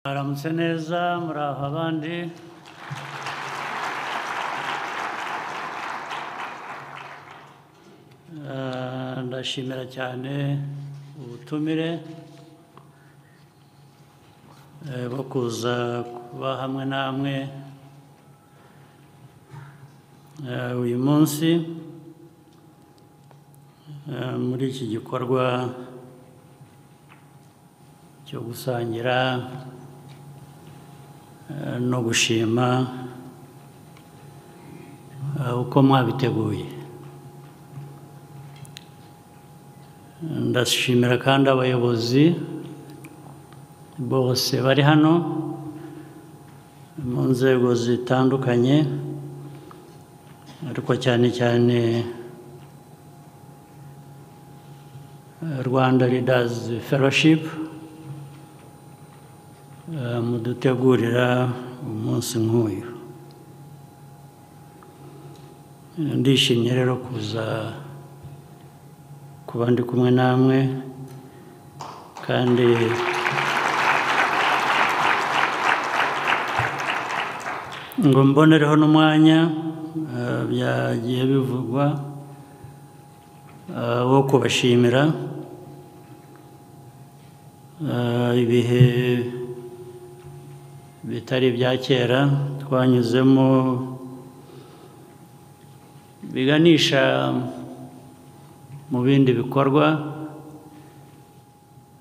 Mwaramutse neza, muraho abandi. Ndashimira cyane ubutumire bwo kuza kuba hamwe namwe uyu munsi muri iki gikorwa cyo gusangira no gushima uko mwabiteguye. Ndashimira kandi abayobozi bose bari hano mu nzego zitandukanye, ariko cyane cyane Rwanda Leaders Fellowship mudutegurira umunsi nk'uyu. Ndishimye rero kuza kuba ndi kumwe namwe, kandi ngo mbonereho n'umwanya byagiye bivugwa wo kubashimira ibihe bitari bya kera twanyuzemo biganisha mu bindi bikorwa.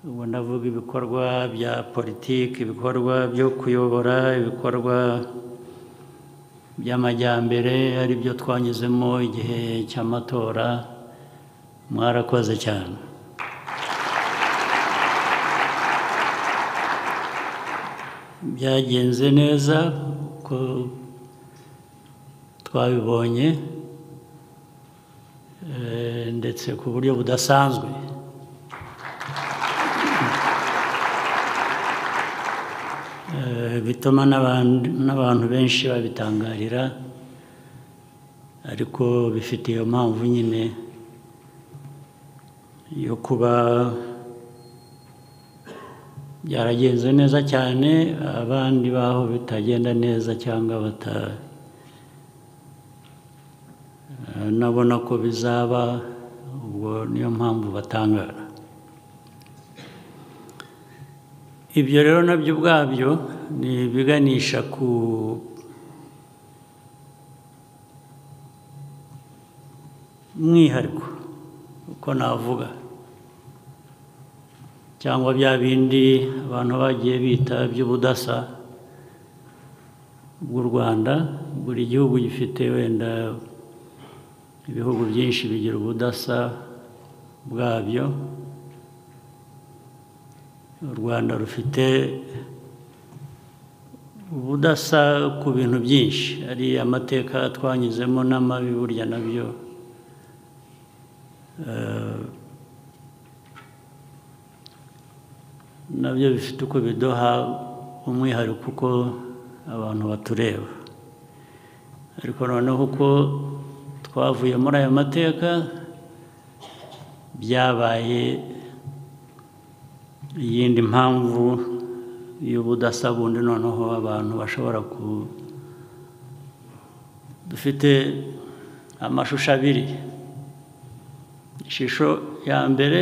Ubu ndavuga ibikorwa bya politiki, ibikorwa byo kuyobora, ibikorwa by'amajyambere, ari byo twanyuzemo igihe cy'amatora. Mwarakoze cyane. Byagenze neza uko twabibonye, ndetse ku buryo budasanzwe. Bituma n'abantu benshi babitangarira, ariko bifite iyo mpamvu nyine yo kuba byaragenze neza cyane, abandi baho bitagenda neza cyangwa nabona ko bizaba, ubwo niyo mpamvu batangara. Ibyo rero nabyo ubwabyo ni ibiganisha ku mwihariko, uko navuga, cyangwa bya bindi abantu bagiye bita by'ubudasa bw'u Rwanda. Buri gihugu gifite, wenda ibihugu byinshi bigira ubudasa bwabyo. U Rwanda rufite ubudasa ku bintu byinshi, ari amateka twanyuzemo n'amabi burya nabyo nabyo bifite uko biduha umwihariko uko abantu batureba. Ariko noneho uko twavuye muri ayo mateka, byabaye iyindi mpamvu y'ubudasa bundi. Noneho abantu bashobora ku dufite amashusho abiri. Ishusho ya mbere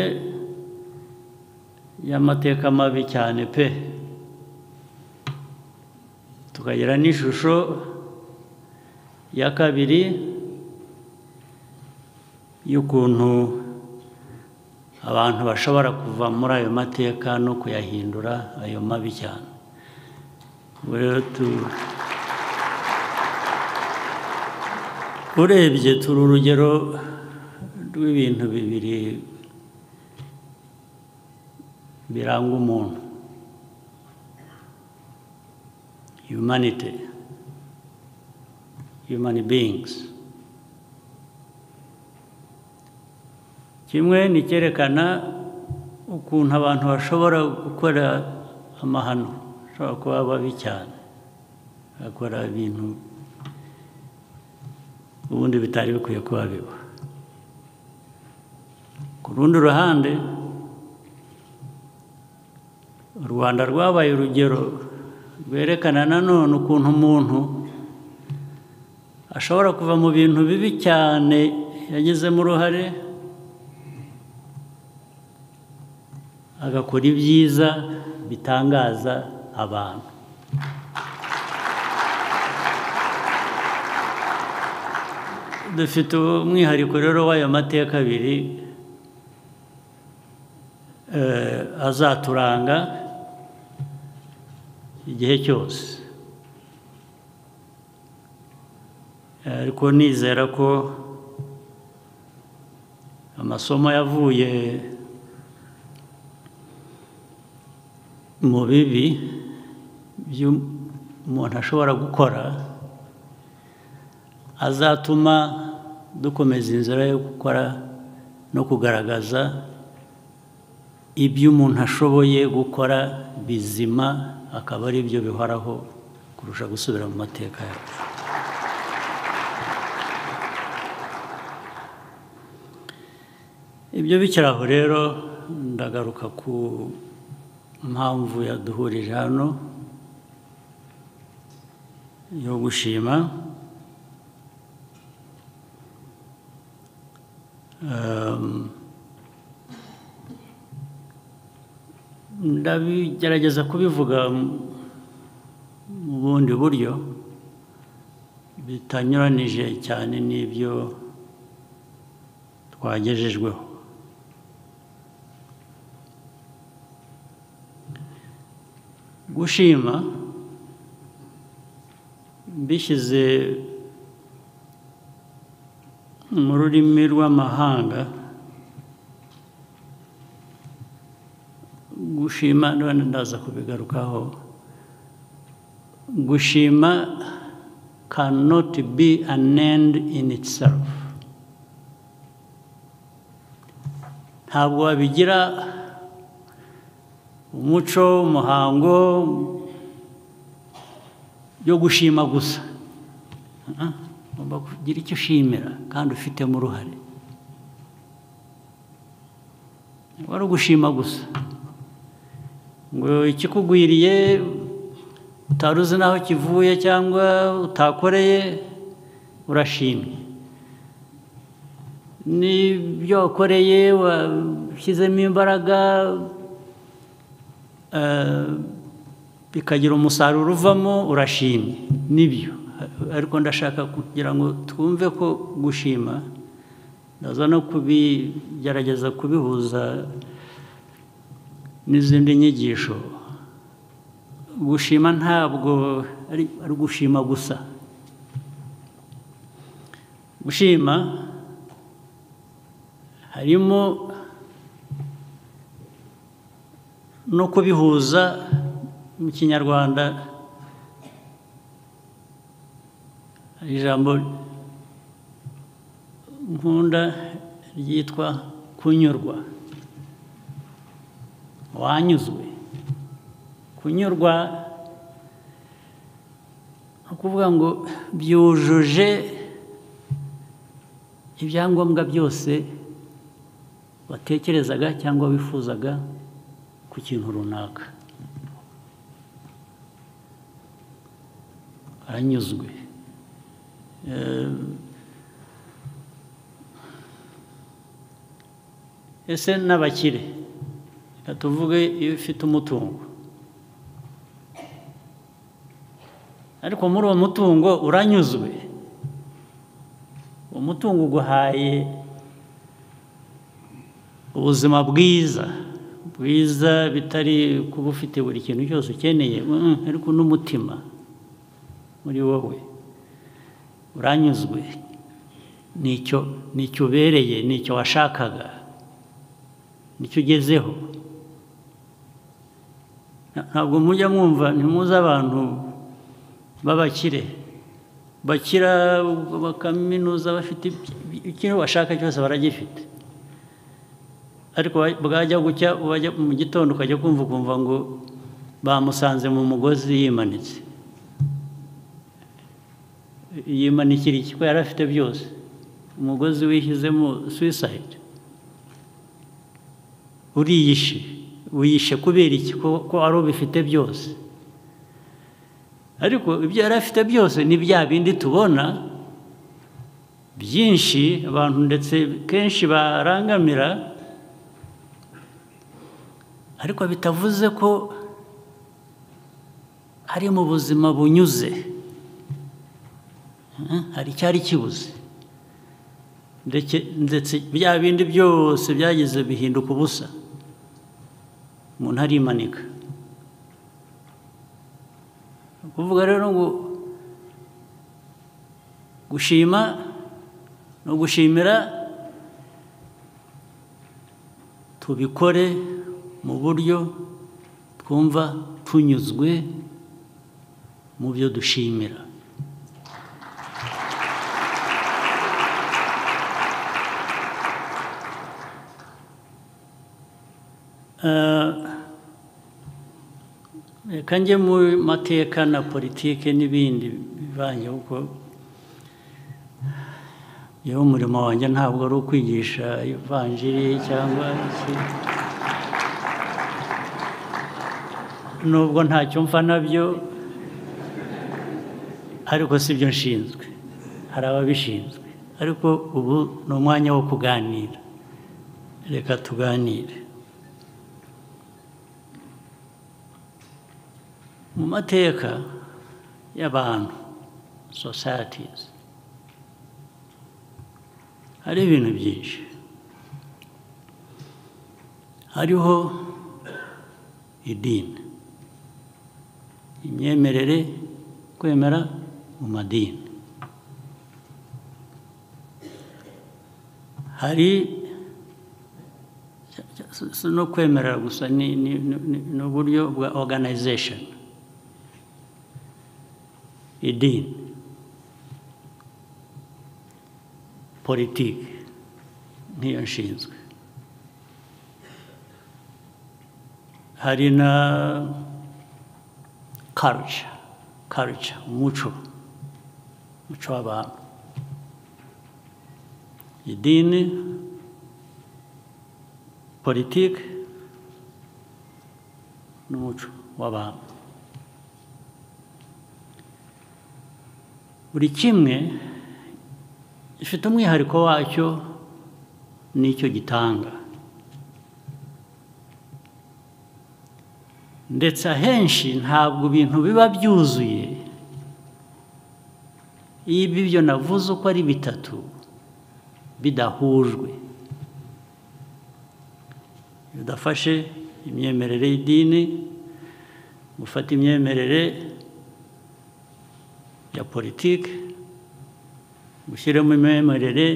y'amateka mabi cyane pe, tukagira n'ishusho ya kabiri y'ukuntu abantu bashobora kuva muri ayo mateka no kuyahindura ayo mabi cyane. Urebye turi urugero rw'ibintu bibiri biranga umuntu: humanity, human beings. Kimwe ni cyerekana ukuntu abantu bashobora gukora amahano, bashobora kuba babi cyane, bakora ibintu ubundi bitari bikwiye kuba biba. Ku rundi ruhande, u Rwanda rwabaye urugero rwerekana nanone ukuntu umuntu ashobora kuva mu bintu bibi cyane yagizemo uruhare agakora ibyiza bitangaza abantu. Dufite umwihariko rero w'ayo mateka abiri azaturanga igihe cyose, ariko nizera ko amasomo yavuye mu bibi umuntu ashobora gukora azatuma dukomeza inzira yo gukora no kugaragaza ibyo umuntu ashoboye gukora bizima, akaba ari byo bihoraho kurusha gusubira mu mateka yacu. Ibyo bikiri aho rero, ndagaruka ku mpamvu yaduhurije hano yo gushima. Ndabigerageza kubivuga mu bundi buryo bitanyuranije cyane n'ibyo twagejejweho. Gushima mbishyize mu rurimi rw'amahanga, gushima none ndaza kubigarukaho, gushima cannot be an end in itself. Ntabwo wabigira umuco, umuhango yo gushima gusa. Ugomba kugira icyo ushimira kandi ufitemo uruhare. Wari ugushima gusa ngo ikikugwiriye utari uzi n'aho kivuye cyangwa utakoreye, urashimye. N'ibyo wakoreye washyizemo imbaraga bikagira umusaruro uvamo, urashimye, nibyo. Ariko ndashaka kugira ngo twumve ko gushima, ndaza no kubigerageza kubihuza n'izindi nyigisho. Gushima ntabwo ari gushima gusa. Gushima harimo no kubihuza mu Kinyarwanda. Ijambo nkunda ryitwa kunyurwa. Wanyuzwe. Kunyurwa ukuvuga ngo byujuje ibyangombwa byose watekerezaga cyangwa wifuzaga ku kintu runaka. Aranyuzwe. Ese n'abakire, reka tuvuge iyo ufite umutungo, ariko muri uwo mutungo uranyuzwe, umutungo uguhaye ubuzima bwiza bwiza, bitari kuba ufite buri kintu cyose ukeneye, ariko n'umutima muri wowe uranyuzwe, nicyo ubereye, nicyo washakaga, nicyo ugezeho. Ntabwo mujya mwumva, ntimuzi abantu b'abakire bakira bakaminuza bafite ikintu bashaka cyose baragifite, ariko bwajya gucya wajya mu gitondo ukajya kumva ukumva ngo bamusanze mu mugozi yimanitse. Yimanikira iki ko yari afite byose? Umugozi wishyizemo suicide. Uriyishe, wiyishe kubera iki ko ari ubifite byose? Ariko ibyo yari afite byose ni bya bindi tubona byinshi abantu ndetse kenshi barangamira, ariko bitavuze ko ari mu buzima bunyuze. Hari icyari kibuze, ndetse bya bindi byose byagize bihinduka ubusa, umuntu arimanika. Kuvuga rero ngo gushima no gushimira tubikore mu buryo twumva tunyuzwe mu byo dushimira. Reka njye mu mateka na politike n'ibindi bivanye, kuko yewe umurimo wanjye ntabwo ari ukwigisha ivanjiri cyangwa iki, nubwo ntacyo mfa nabyo, ariko si byo nshinzwe, hari ababishinzwe. Ariko ubu ni umwanya wo kuganira, reka tuganire. Mu mateka y'abantu, societies, hari ibintu byinshi. Hariho idini, imyemerere, kwemera mu madini. Hari no kwemera gusa, ni uburyo bwa organization. Idini, politiki nk'iyo nshinzwe. Hari na culture, umuco w'abantu. Idini, politiki n'umuco w'abantu. Buri kimwe gifite umwihariko wacyo n'icyo gitanga, ndetse ahenshi ntabwo ibintu biba byuzuye. Iyo ibyo navuze uko ari bitatu bidahujwe, bidafashe imyemerere y'idini, gufata imyemerere ya politiki, gushyiramo imyemerere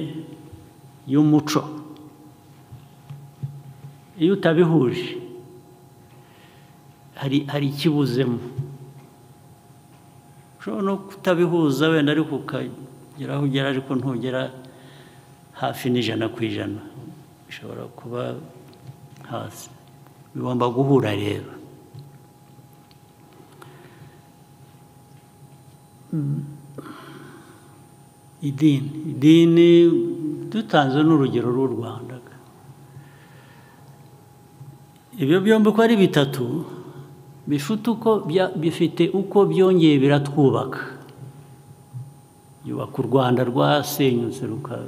y'umuco, iyo utabihuje hari ikibuzemo. Ushobora no kutabihuza wenda, ariko ukagera aho ugera, ariko ntugera hafi n'100%, bishobora kuba hasi. Bigomba guhura rero. Idini dutanze n'urugero rw'u Rwanda, ibyo byombi uko ari bitatu bifite uko byongeye biratwubaka, yubaka u Rwanda rwasenyutse ruka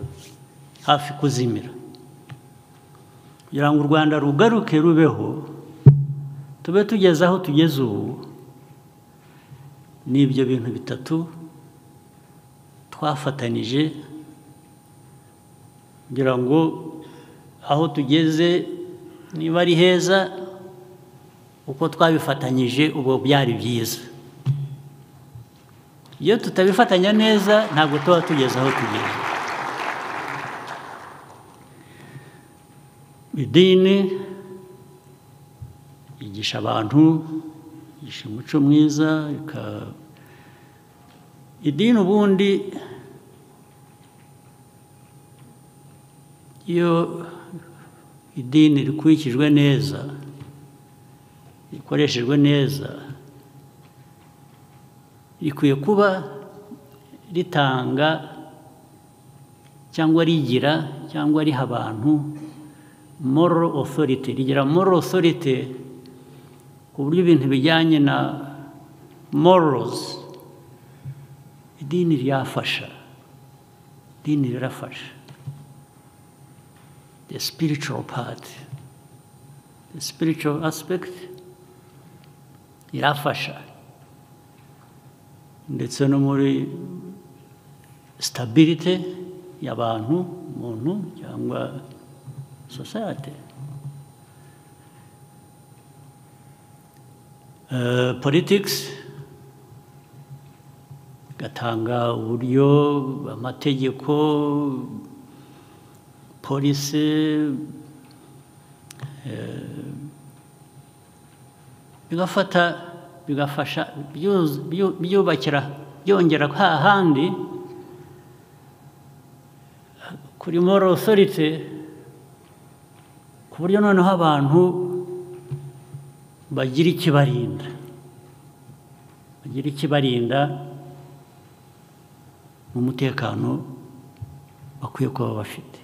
hafi kuzimira. Kugira ngo u Rwanda rugaruke rubeho, tube tugeze aho tugeze ubu, n'ibyo bintu bitatu twafatanije kugira ngo aho tugeze niba ari heza, uko twabifatanyije ubu byari byiza. Iyo tutabifatanya neza ntabwo tuba tugeze aho tugeze. Idini yigisha abantu, yigisha umuco mwiza. Idini ubundi iyo idini rikurikijwe neza, rikoreshejwe neza, rikwiye kuba ritanga cyangwa rigira cyangwa riha abantu moral authority. Rigira moral authority ku buryo ibintu bijyanye na morals Idini ryafasha, idini rirafasha. The spiritual part, the spiritual aspect irafasha, ndetse no muri stability y'abantu, umuntu cyangwa society. Politics gatanga uburyo, amategeko, polisi, bigafata, bigafasha, byubakira, byongera hahandi kuri moral authority, ku buryo noneho abantu bagira ikibarinda, bagira ikibarinda mu mutekano bakwiye kuba bafite.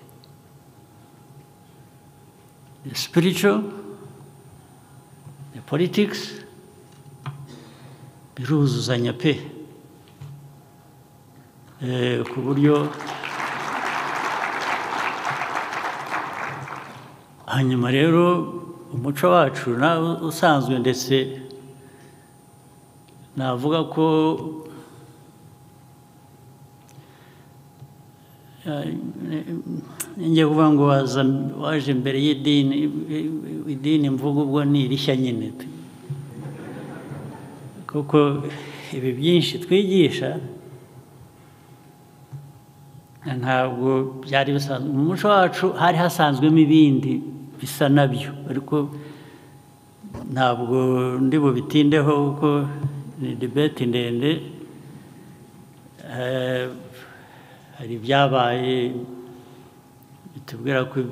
The spiritual, the politics biruzuzanya pe, ku buryo hanyuma rero umuco wacu usanzwe, ndetse navuga ko ngiye kuvuga ngo waje mbere y'idini, idini mvuga ubwo ni irishya nyine, kuko ibi byinshi twigisha ntabwo byari bisanzwe mu muco wacu. Hari hasanzwemo ibindi bisa nabyo, ariko ntabwo ndi bubitindeho kuko ni debate ndende. Hari ibyabaye bitubwira ko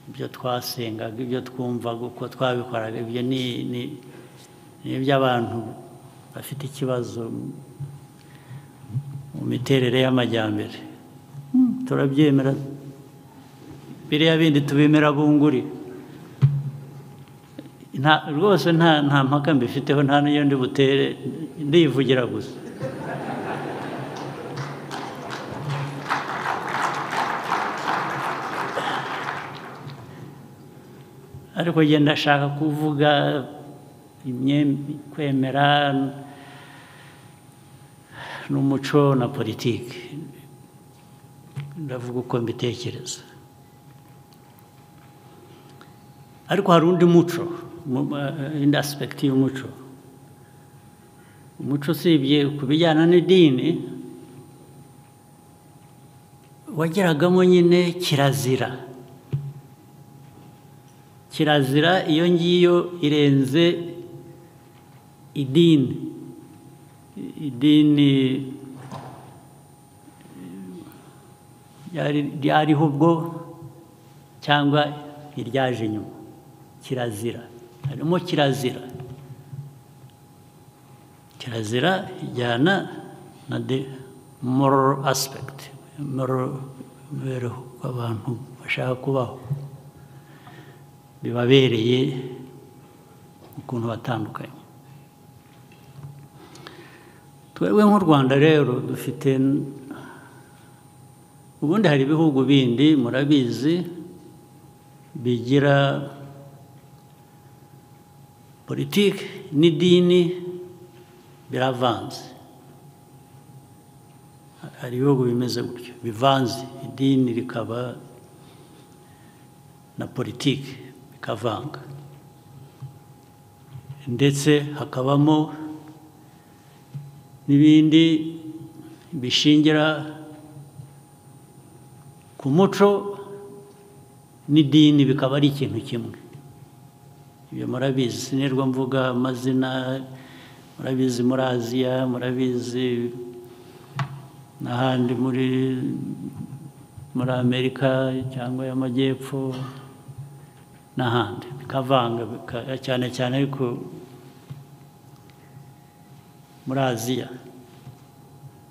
ibyo twasengaga, ibyo twumvaga, uko twabikoraga, ibyo ni iby'abantu bafite ikibazo mu miterere y'amajyambere. Turabyemera, biriya bindi tubimera bunguri rwose, nta mpaka mbifiteho, nta n'iyo ndi butere, ndivugira gusa. Ariko njye ndashaka kuvuga kwemera n'umuco na politiki, ndavuga uko mbitekereza. Ariko hari undi muco, indi aspect y'umuco. Umuco usibye ku bijyana n'idini, wageragamo nyine kirazira. Kirazira iyo ngiyo irenze idini. Idini ryariho ubwo cyangwa iryaje nyuma. Kirazira harimo kirazira. Kirazira ijyana na the moral aspect, moral mibereho abantu bashaka kubaho, bibabereye ukuntu batandukanye. Twebwe nk'u Rwanda rero dufite, ubundi hari ibihugu bindi murabizi bigira politiki n'idini biravanze. Hari ibihugu bimeze gutyo bivanze, idini rikaba na politiki bikavanga, ndetse hakabamo n'ibindi bishingira ku muco n'idini bikaba ari ikintu kimwe. Ibyo murabizi, sinirwa mvuga amazina, murabizi muri Aziya, murabizi n'ahandi muri Amerika cyangwa y'Amajyepfo n'ahandi, bikavanga cyane cyane ariko muri Aziya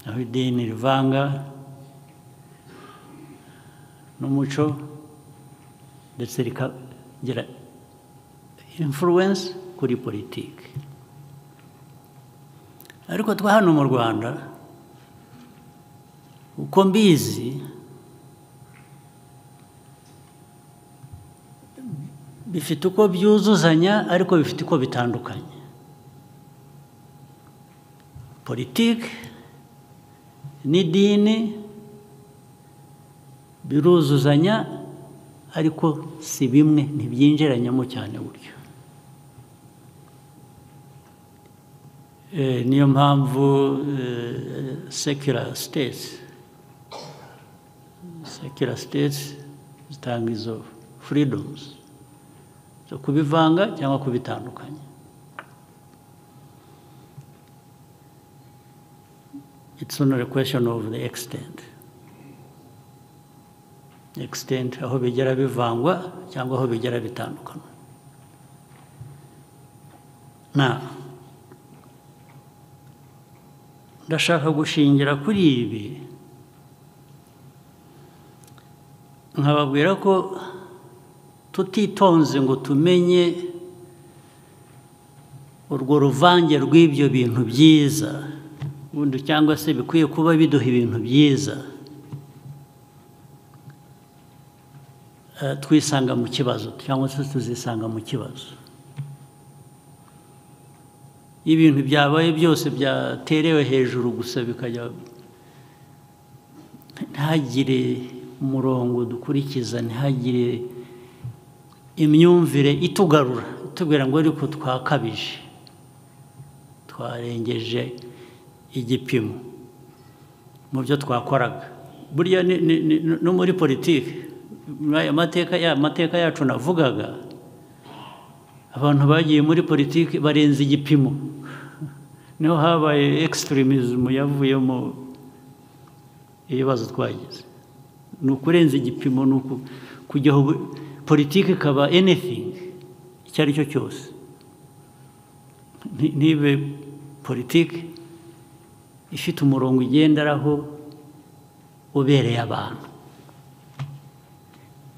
aho idini rivanga n'umuco ndetse rikagira influence kuri politiki. Ariko twa hano mu Rwanda Uko mbizi bifite uko byuzuzanya ariko bifite uko bitandukanye. Politiki n'idini biruzuzanya ariko si bimwe, ntibyinjiranyamo cyane buryo. Niyo mpamvu secular states zitanga izo freedoms zo kubivanga cyangwa kubitandukanya. It's only a question of the extent. Extent aho bigera bivangwa cyangwa aho bigera bitandukana. Na ndashaka gushingira kuri ibi nkababwira ko tutitonze ngo tumenye urwo ruvange rw'ibyo bintu byiza ubundi cyangwa se bikwiye kuba biduha ibintu byiza, twisanga mu kibazo cyangwa se tuzisanga mu kibazo. Ibintu byabaye byose byaterewe hejuru gusa bikajya, ntihagire umurongo dukurikiza, ntihagire imyumvire itugarura itubwira ngo ariko twakabije, twarengeje igipimo mu byo twakoraga. Burya no muri politiki, amateka yacu navugaga, abantu bagiye muri politiki barenze igipimo, niho habaye extremism yavuyemo ibibazo twagize. Ni ukurenza igipimo, ni kujyaho politiki ikaba anything, icyo ari cyo cyose, ntibe politiki ifite umurongo igenderaho ubereye abantu.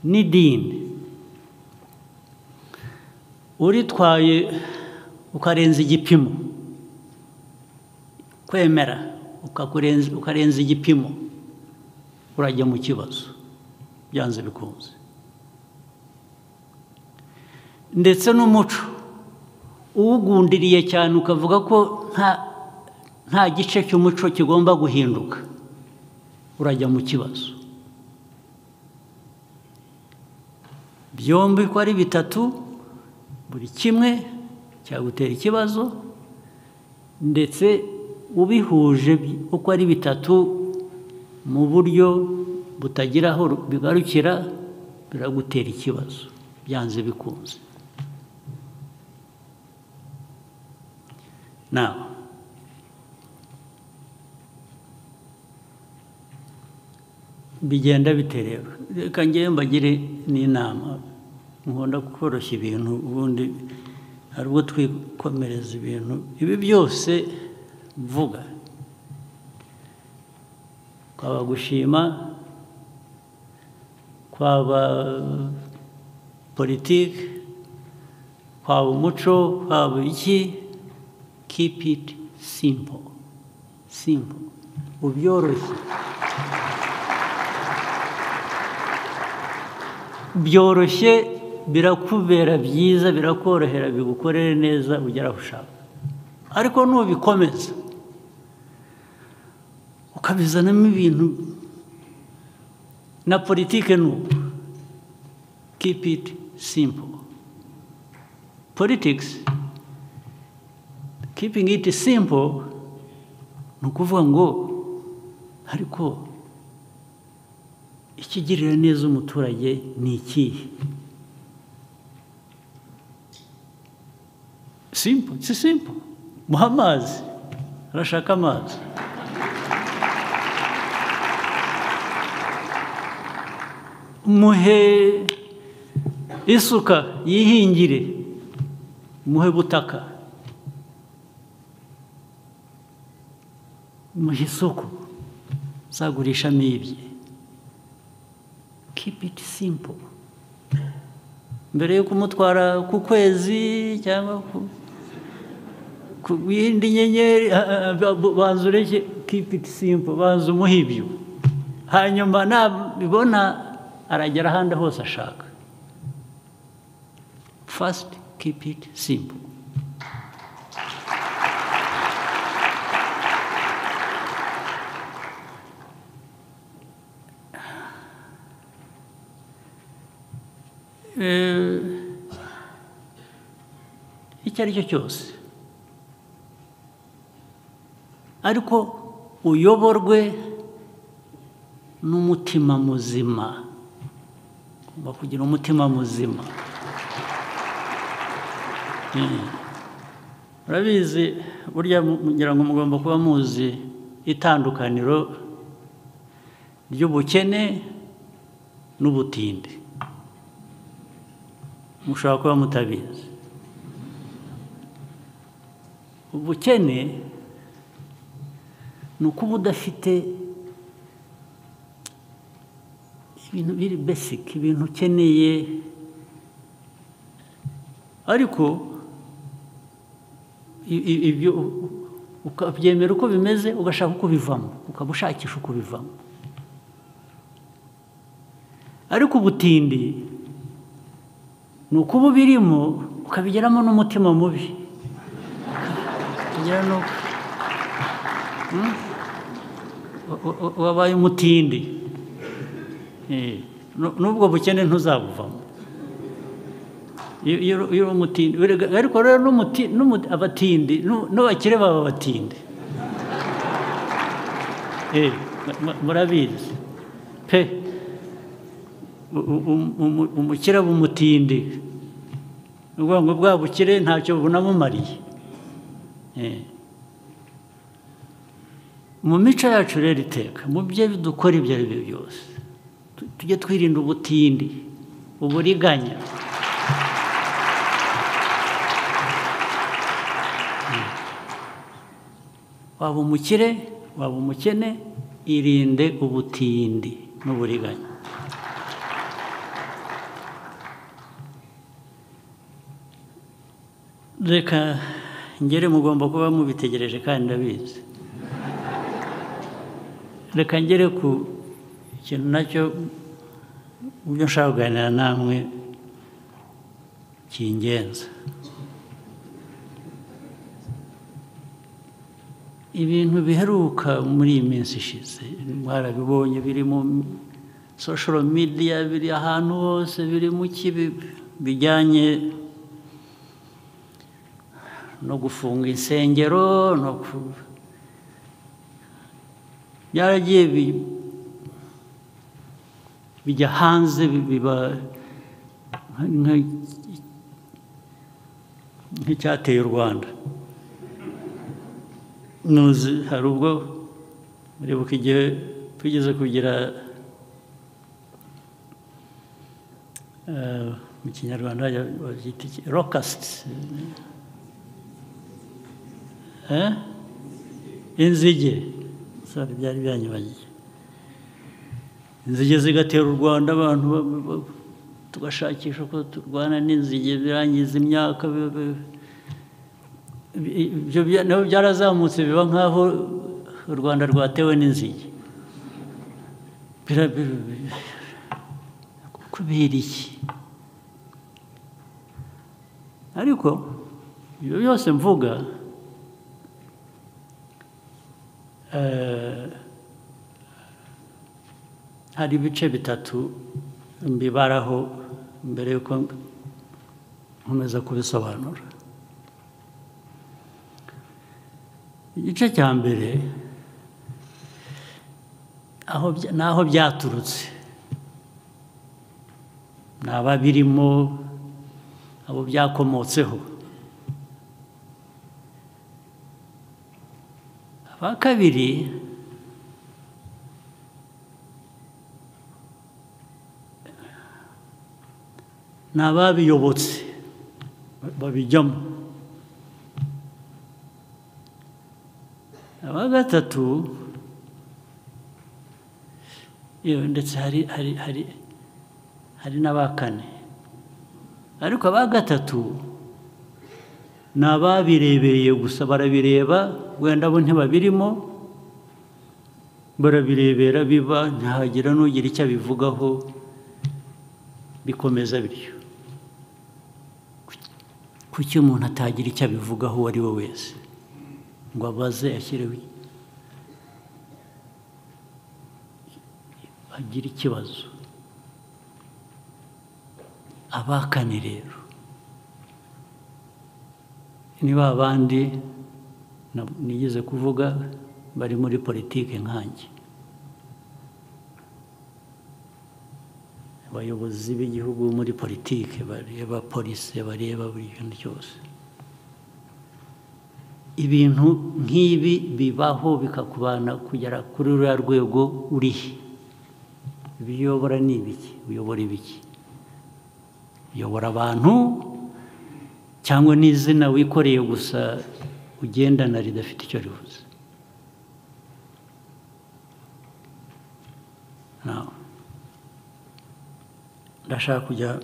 N'idini uritwaye ukarenza igipimo, kwemera ukarenza igipimo, urajya mu kibazo byanze bikunze. Ndetse n'umuco uwugundiriye cyane ukavuga ko nta gice cy'umuco kigomba guhinduka, urajya mu kibazo. Byombi ko ari bitatu, buri kimwe cyagutera ikibazo, ndetse ubihuje uko ari bitatu mu buryo butagira aho bigarukira, biragutera ikibazo byanze bikunze. Now, bigenda bite rero? Reka ngewe mbagire n'inama. Nkunda koroshya ibintu, ubundi hari ubwo twikomereza ibintu. Ibi byose mvuga, kwaba gushima, kwaba politiki, kwaba umuco, kwaba iki, keep it simple. Simple. Ubyoroshye. Byoroshye birakubera byiza, birakorohera, bigukorere neza, ugera aho ushaka. Ariko nubikomeza ukabizanamo ibintu na politike, nuko keep it simple. Politics, keeping it simple ni ukuvuga ngo ariko ikigirira neza umuturage ni ikihe? Simple, it's simple. Muha amazi, arashaka amazi. Muhe isuka yihingire, muhe butaka, muhe isoko zagurishamo ibye. Keep it simple. Mbere yo kumutwara ku kwezi cyangwa ku yindi nyenyeri, banza ureke, keep it simple, banza umuhe ibyo. Hanyuma nabibona aragera ahandi hose ashaka. First, keep it simple. Icyo ari cyo cyose, ariko uyoborwe n'umutima muzima. Ugomba kugira umutima muzima. Urabizi burya, ngira ngo mugomba kuba muzi itandukaniro ry'ubukene n'ubutindi. Mushobora kuba mutabizi. Ubukene ni ukuba udafite ibintu biri basic, ibintu ukeneye, ariko ibyo ukabyemera uko bimeze, ugashaka uko bivamo, ukaba ushakisha uko bivamo. Ariko ubutindi ni ukuba ubirimo ukabigeramo n'umutima mubi, wabaye umutindi, n'ubwo bukene ntuzabuvamo iyo uri umutindi. Ariko rero abatindi n'abakire baba abatindi, murabizi pe. Umukire aba umutindi, ni ukuvuga ngo bwa bukire ntacyo bunamumariye. Mu mico yacu rero iteka mu byo dukora ibyo ari byo byose, tujye twirinda ubutindi, uburiganya. Waba umukire, waba umukene, irinde ubutindi n'uburiganya. Reka ngere, mugomba kuba mubitegereje kandi ndabizi. Reka ngere ku kintu nacyo mu byo nshaka kuganira namwe cy'ingenzi. Ibintu biheruka muri iyi minsi ishize mwarabibonye, biri mu social media, biri ahantu hose, biri mu kibi bijyanye no gufunga insengero, no byaragiye bijya hanze, biba nk'icyateye u Rwanda. Nuzi hari ubwo muribuka igihe twigeze kugira mu Kinyarwanda babyita iki, locust, inzige, sorry byari byanyibagiye. Inzige zigatera u Rwanda, abantu tugashakisha uko turwana n'inzige, birangiza imyaka, ibyo nabo byarazamutse biba nk'aho u Rwanda rwatewe n'inzige. Kubera iki? Ariko ibyo byose mvuga hari ibice bitatu mbibaraho mbere yuko nkomeza kubisobanura. Igice cya mbere aho naho byaturutse, n'ababirimo, abo byakomotseho. Aba kabiri ni ababiyobotse babijyamo. Aba gatatu, ndetse hari hari hari hari n'aba kane, ariko aba gatatu ni ababirebeye gusa, barabireba wenda bo ntibabirimo, Barabirebera biba, ntihagira n'ugira icyo abivugaho, bikomeza bityo. Kuki umuntu atagira icyo abivugaho uwo ari we wese ngo abaze, ashyireho, agire ikibazo? Abakane rero ni ba bandi nigeze kuvuga bari muri politike nkanjye, abayobozi b'igihugu muri politike bareba polisi, bareba buri kintu cyose. Ibintu nk'ibi bibaho bikakubana kugera kuri ruriya rwego urihe. Ibyo uyobora ni ibiki? Uyobora ibiki? Uyobora abantu cyangwa n'izina wikoreye gusa ugendana ridafite icyo rivuze? Ndashaka kujya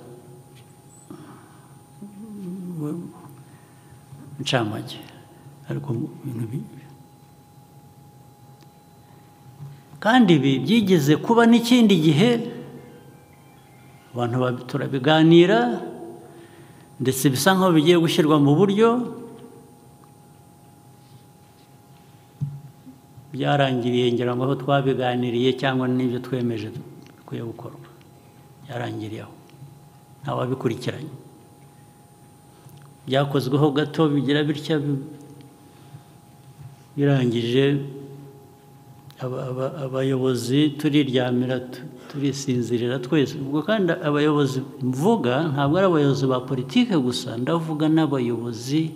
ncamake, ariko ibintu kandi ibi byigeze kuba n'ikindi gihe, abantu turabiganira, ndetse bisa nkaho bigiye gushyirwa mu buryo. Byarangiriye ngira ngo aho twabiganiriye cyangwa n'ibyo twemeje bikwiye gukorwa, byarangiriye aho, ntawabikurikiranye. Byakozweho gato bigira bitya, birangije abayobozi turiryamira, turisinzirira twese. Ubwo kandi abayobozi mvuga ntabwo ari abayobozi ba politike gusa, ndavuga n'abayobozi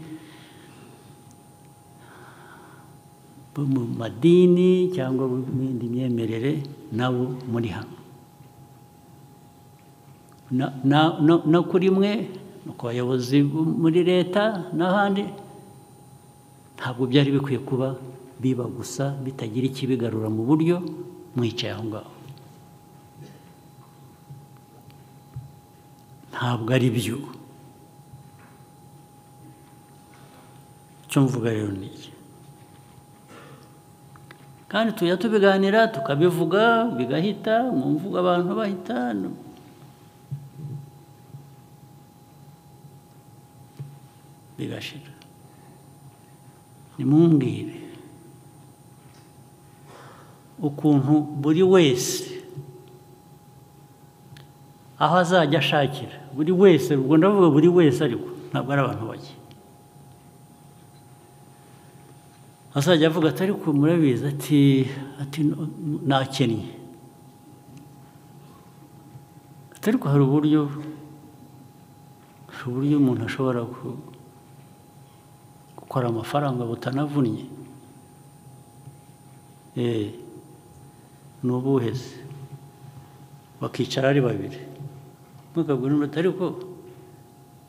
bo mu madini cyangwa mu yindi myemerere nabo muri hano. No kuri mwe, no ku bayobozi muri leta n'ahandi, ntabwo byari bikwiye kuba biba gusa bitagira ikibigarura mu buryo mwicaye aho ngaho. Ntabwo ari byo. Icyo mvuga rero ni iki, kandi tujya tubiganira tukabivuga bigahita mu mvugo, abantu bahita bigashira. Nimumbwire ukuntu buri wese aho azajya ashakira, buri wese, ubwo ndavuga buri wese ariko ntabwo ari abantu bake, azajya avuga ati ariko murabizi, ati nakennye, ati ariko hari uburyo umuntu ashobora gukora amafaranga butanavunnye. Ni ubuhe se? Bakicara ari babiri, mukabwira undi ariko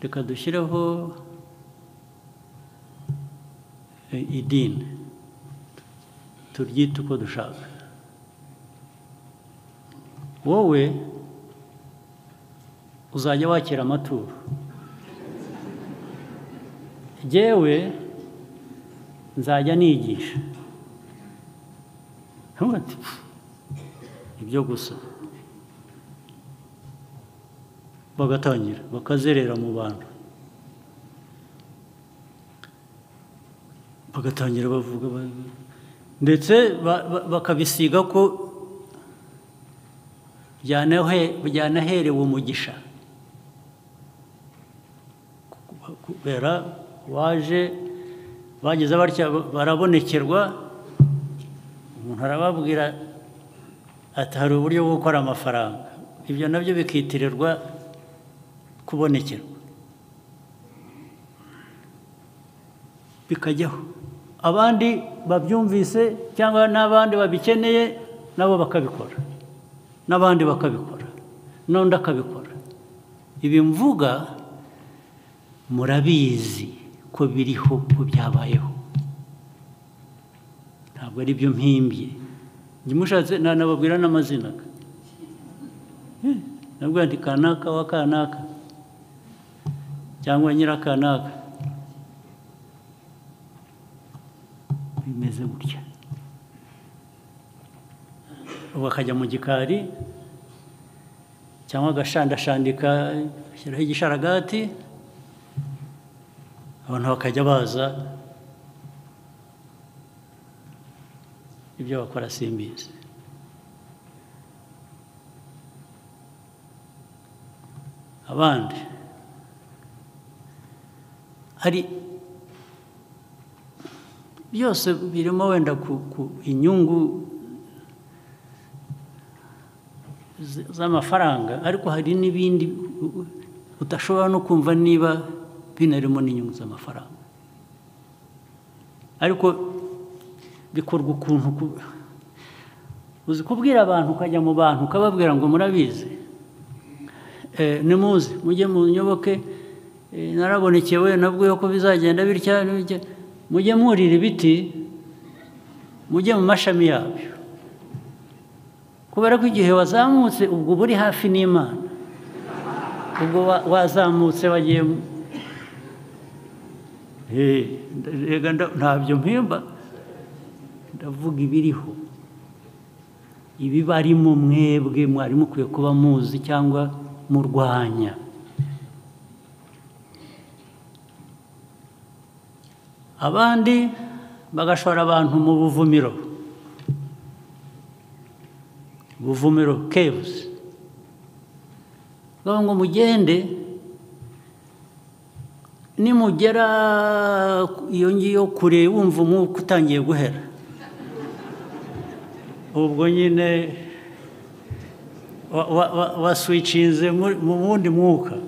reka dushyireho idini turyite uko dushaka, wowe uzajya wakira amaturo, jyewe nzajya nigisha. Ibyo gusa. Bagatangira bakazerera mu bantu, bagatangira bavuga, ndetse bakabisiga ko byanaherewe umugisha, kubera waje bageze batya barabonekerwa, umuntu arababwira ati hari uburyo bwo gukora amafaranga, ibyo nabyo bikitirirwa kubonekerwa, bikajyaho. Abandi babyumvise cyangwa n'abandi babikeneye nabo bakabikora, n'abandi bakabikora, n'undi akabikora. Ibi mvuga murabizi ko biriho, ko byabayeho, ntabwo ari byo mpimbye. Njye mushatse nanababwira n'amazina, nabwo nti kanaka wa kanaka cyangwa nyirakanaka, bimeze gutya. Bakajya mu gikari cyangwa agashandashandika, ashyiraho igisharagati, abantu bakajya baza, ibyo bakora simbizi. Abandi hari byose birimo wenda ku inyungu z'amafaranga, ariko hari n'ibindi udashobora no kumva niba binarimo n'inyungu z'amafaranga, ariko bikorwa ukuntu. Uzi kubwira abantu, ukajya mu bantu ukababwira ngo murabizi, nimuze mujye munyoboke, narabonekewe nabwo ko bizagenda bitya, mujye mwurira ibiti, mujye mu mashami yabyo, kubera ko igihe wazamutse ubwo buri hafi n'Imana, ubwo wazamutse wagiye. Ntabyo mpimba, ndavuga ibiriho, ibibarimo mwebwe mwari mukwiye kuba muzi cyangwa murwanya. Abandi bagashora abantu mu buvumiro, buvumiro caves, ngo mugende, nimugera iyo ngiyo kure wumva umwuka utangiye guhera, ubwo nyine waswicinze mu wundi mwuka.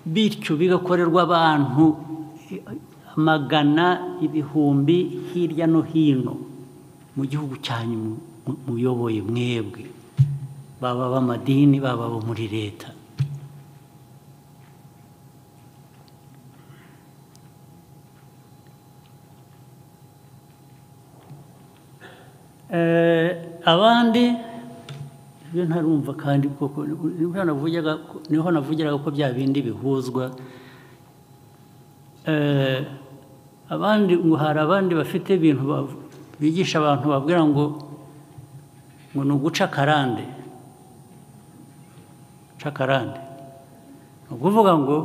Bityo bigakorerwa abantu amagana, ibihumbi hirya no hino mu gihugu cyanyu muyoboye mwebwe, baba b'amadini, baba bo muri leta. Abandi ibyo ntarumva kandi koko niho navugiraga ko bya bindi bihuzwa. Abandi ngo hari abandi bafite ibintu bigisha abantu, babwira ngo ni uguca karande, guca karande ni ukuvuga ngo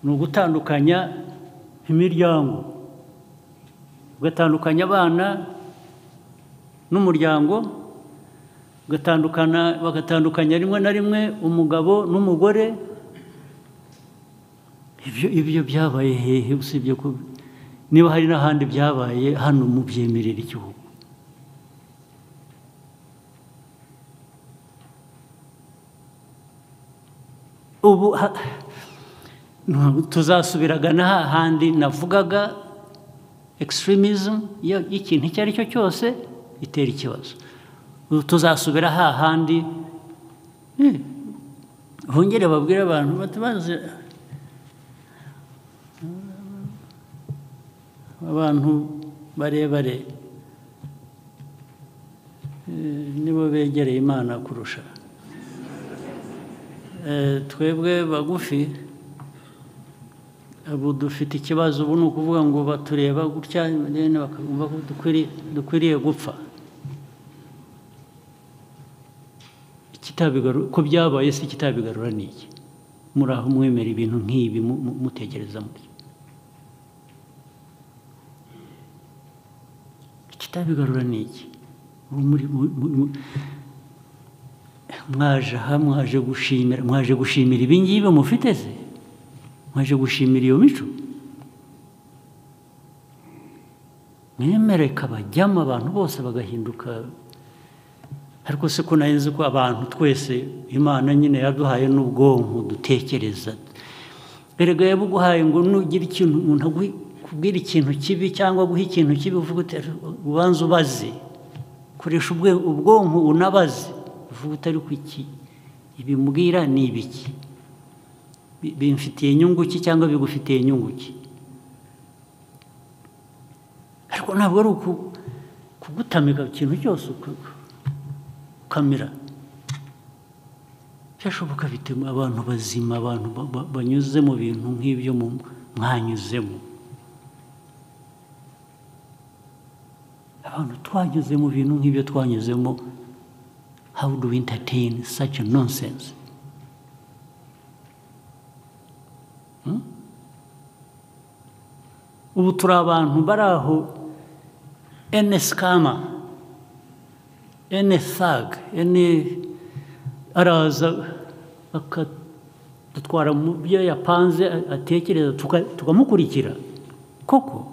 ni ugutandukanya imiryango, ugatandukanya abana n'umuryango, ugatandukana, bagatandukanya rimwe na rimwe umugabo n'umugore. Ibyo byabaye hehe usibye ko niba hari n'ahandi byabaye hano mubyemerera igihugu? Ubu tuzasubiraga na hahandi navugaga, extremism y'ikintu icyo ari cyo cyose itera ikibazo. Tuzasubira hahandi hongere babwire abantu batabaze, abantu barebare nibo begereye Imana kurusha twebwe bagufi. Ubu dufite ikibazo, ubu ni ukuvuga ngo batureba gutya bakumva ko dukwiriye gupfa. Ko byabaye se kitabigarura ni iki? Muri aho mwemera ibintu nk'ibi mutekereza mutyo, kitabigarura ni iki? Mwaje aha, mwaje gushimira, mwaje gushimira ibi ngibi mufite se? Mwaje gushimira iyo mico? Mwemereka bajyamo abantu bose bagahinduka. Ariko se ko nari ko abantu twese Imana nyine yaduhaye n'ubwonko dutekereza, erega yabuguhaye ngo nugira ikintu umuntu akubwira ikintu kibi cyangwa guha ikintu kibi, uvuga uti ubanza ubaze, koresha ubwonko unabaze, uvuga utari kuki ibimbwira ni ibiki, bimfitiye inyungu ki cyangwa bigufitiye inyungu ki? Ariko ntabwo ari kugutamika ikintu cyose ukamira. Byashoboka bitema abantu bazima, abantu banyuze mu bintu nk'ibyo mwanyuzemo. Abantu twanyuze mu bintu nk'ibyo twanyuzemo, how do we entertain such a nonsense? Ubu turi abantu bari aho, any scammer, any thug, any araza akadutwara mu byo yapanze atekereza, tukamukurikira koko.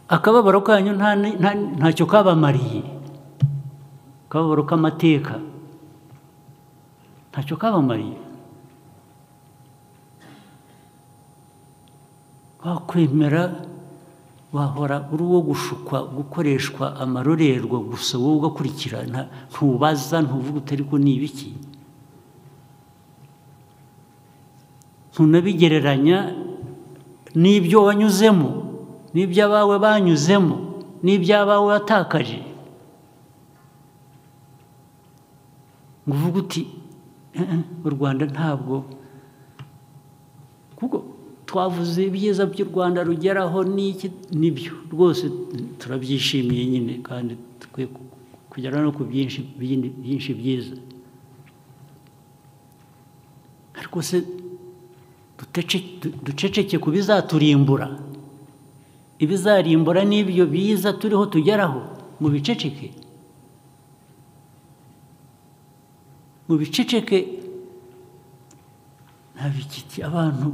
Akababaro kanyu ntacyo kabamariye, akababaro k'amateka ntacyo kabamariye. Wakwemera wahora uri uwo gushukwa, gukoreshwa amarorerwa gusa, wowe ugakurikira, ntubaza, ntuvuga utari ko ni ibiki, ntunabigereranya n'ibyo wanyuzemo, n'ibyo abawe banyuzemo, n'ibyo abawe watakaje, ngo uvuge uti u Rwanda ntabwo, kuko twavuze ibyiza by'u Rwanda rugeraho n'iki, nibyo rwose turabyishimiye nyine, kandi tukwiye kugera no ku byinshi byinshi byiza. Ariko se duceceke ku bizaturimbura, ibizarimbura n'ibyo biza turiho tugeraho, mu biceceke, mu biceceke. Ntabikiti abantu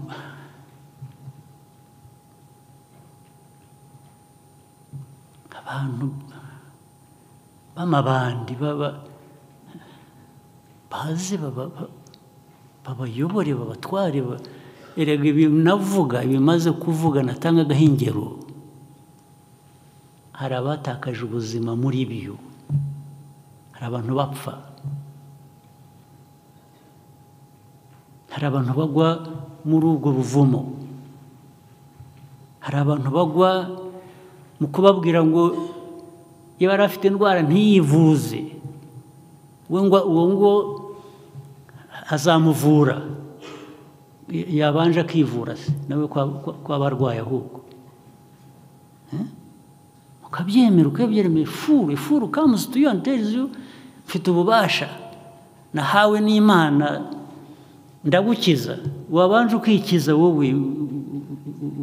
b'amabandi baze babayobore, babatware. Erega ibi navuga, ibimaze kuvuga natanga agahingero, hari abatakaje ubuzima muri byo, hari abantu bapfa, hari abantu bagwa muri ubwo buvumo, hari abantu bagwa mu kubabwira ngo iyo yari afite indwara ntiyivuze, we ngo uwo ngo azamuvura, yabanje akivura se nawe kwaba arwaye ahubwo. Ukabyemera, ukabyemera. Ifuru comes to you and tells you, mfite ububasha nahawe n'Imana, ndagukiza. Wabanje ukikiza wowe,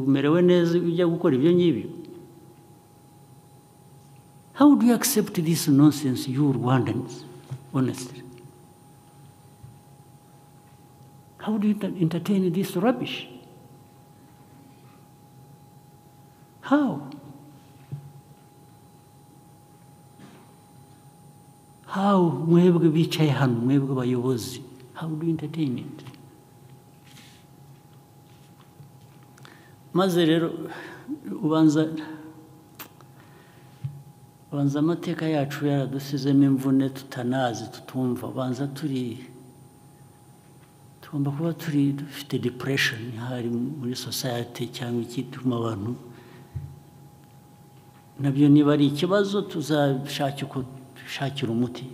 umerewe neza ujya gukora ibyo ngibyo. How do you accept this nonsense, you Rwandans, honestly? How do you entertain this rubbish? How? How mwebwe bicaye hano, mwebwe bayobozi, how do you entertain it? Maze rero ubanza amateka yacu yaradusizemo imvune tutanazi, tutumva. Ubanza tugomba kuba turi dufite depression hari muri society, cyangwa ikituma abantu nabyo niba ari ikibazo tuzashaka uko dushakira umuti.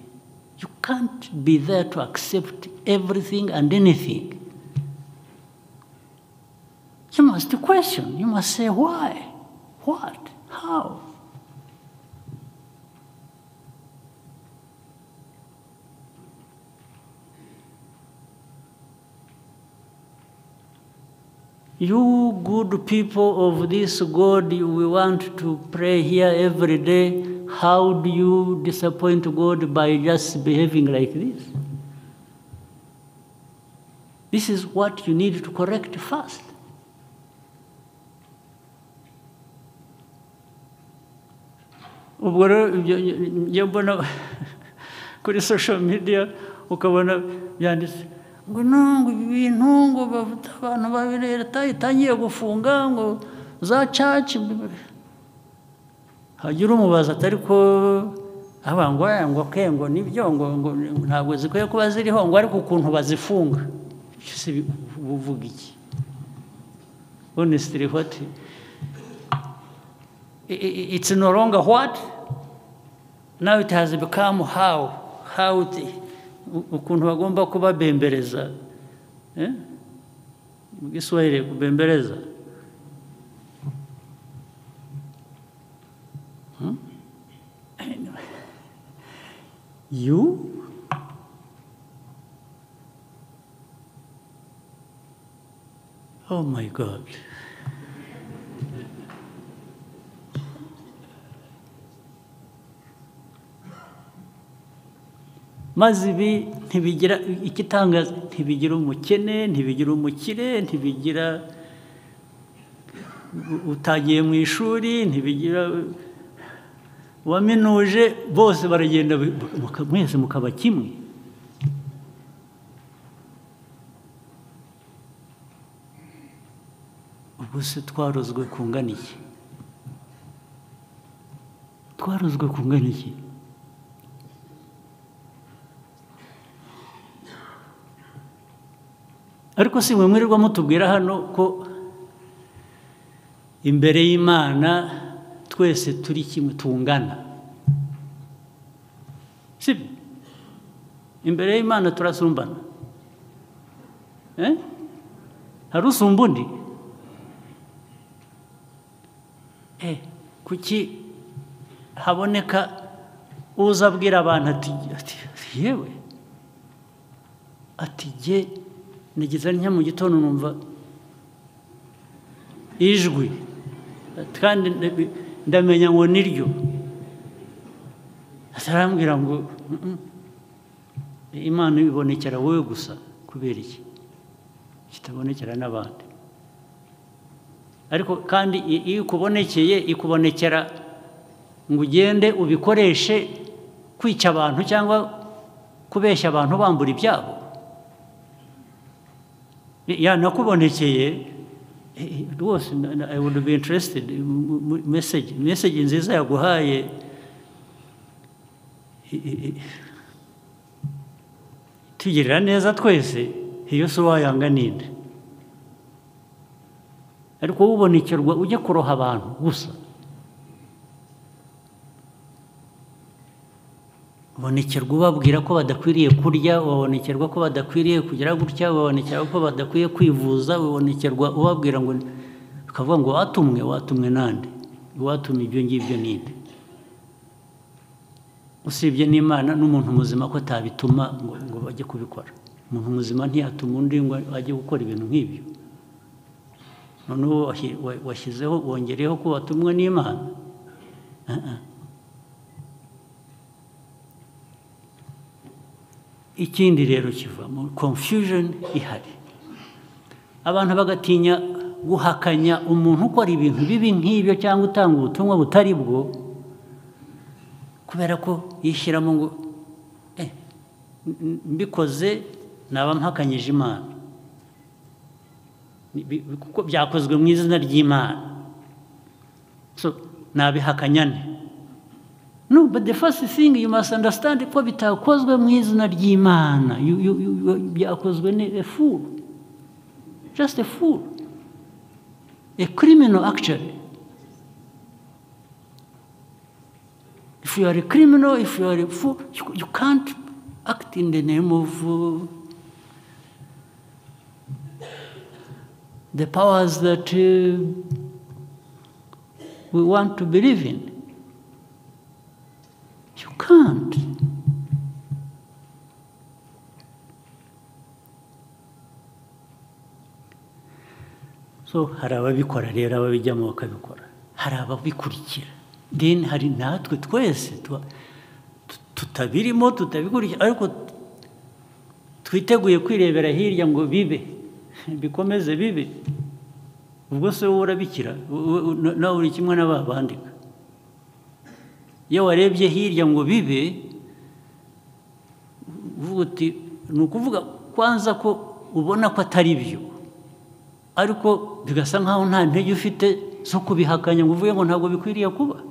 You can't be there to accept everything and anything. You must question, you must say why, what, how. You good people of this God, we want to pray here every day. How do you disappoint God by just behaving like this? This is what you need to correct first. Ubwo rero njya mbona kuri social media ukabona byanditse ngo no, ngo ibi bintu ngo bavuta abantu babiri, leta itangiye gufunga ngo za church. Hagira umubaza atari ko aba ngo ngo ke ngo nibyo ngo ntabwo zikwiye kuba ziriho, ngo ariko ukuntu bazifunga se buvuga iki? Honestly, what it's no longer what, now it has become how ukuntu bagomba kubabembereza, mu Giswahili kubembereza. You Oh my God. Maze ibi ntibigira ikitangaza, ntibigira umukene, ntibigira umukire, ntibigira utagiye mu ishuri, ntibigira waminuje, bose baragenda mwese mukaba kimwe. Ubwo se twarozwe kungana iki? Twarozwe kungana iki? Ariko si mwe mwirirwa mutubwira hano ko imbere y'Imana twese turi kimwe, tungana. Sibyo? Imbere y'Imana turasumbana. Hari usumba undi? Kuki haboneka uza abwira abantu ati yewe, ati jye nageze ntya mu gitondo numva ijwi kandi ndamenya ngo niryo, atarambwira ngo Imana ibonekera wowe gusa, kubera iki kitabonekera n'abandi? Ariko kandi iyo ikubonekeye ikubonekera ngo ugende ubikoreshe kwica abantu cyangwa kubeshya abantu bambura ibyabo. Yanakubonekeye rwose, I would be interested message nziza yaguhaye tugirira neza twese, iyo so wayanga ninde? Ariko ubonekerwa ujya kuroha abantu gusa, ubonekerwa ubabwira ko badakwiriye kurya, ubonekerwa ko badakwiriye kugira gutya, ubonekerwa ko badakwiye kwivuza, ubonekerwa ubabwira ngo, ukavuga ngo watumwe, watumwe nande? Watumwe ibyo ngibyo ninde? Usibye n'Imana n'umuntu muzima ko atabituma ngo bajye kubikora. Umuntu muzima ntiyatuma undi ngo ajye gukora ibintu nk'ibyo. Noneho washyizeho, wongereyeho ko watumwe n'Imana. Ikindi rero kiva mu confusion ihari, abantu bagatinya guhakanya umuntu ukora ibintu bibi nk'ibyo cyangwa utanga ubutumwa butari bwo, kubera ko yishyiramo ngo mbikoze naba mpakanyije Imana, kuko byakozwe mu izina ry'Imana, so nabihakanyane. No, but the first thing you must understand ko bitakozwe mu izina ry'Imana, byakozwe ni a fool, just a fool, a criminal actually. If you are a criminal, if you are a fool, you can't act in the name of the powers that we want to believe in. You can't. So hari ababikora rero, ababijyamo bakabikora, hari ababikurikira. Then hari natwe twese tutabirimo, tutabikurikira, ariko twiteguye kwirebera hirya ngo bibe, bikomeze bibe. Ubwo se wowe urabikira, nawe uri kimwe n'ababandika. Iyo warebye hirya ngo bibe, uvuga uti ni ukuvuga kwanza ko ubona ko atari byo, ariko bigasa nkaho nta ntege ufite zo kubihakanya ngo uvuge ngo ntabwo bikwiriye kuba.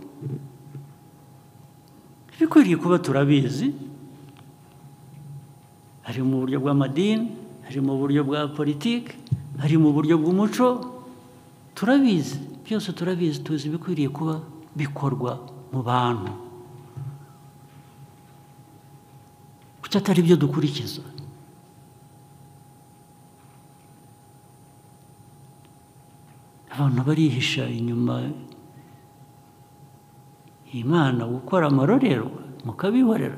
Bikwiriye kuba turabizi, hari mu buryo bw'amadini, hari mu buryo bwa politiki, hari mu buryo bw'umuco, turabizi byose, turabizi, tuzi bikwiriye kuba bikorwa mu bantu. Kuki atari byo dukurikiza? Abantu barihisha inyuma Imana gukora amarorerwa mukabihorera.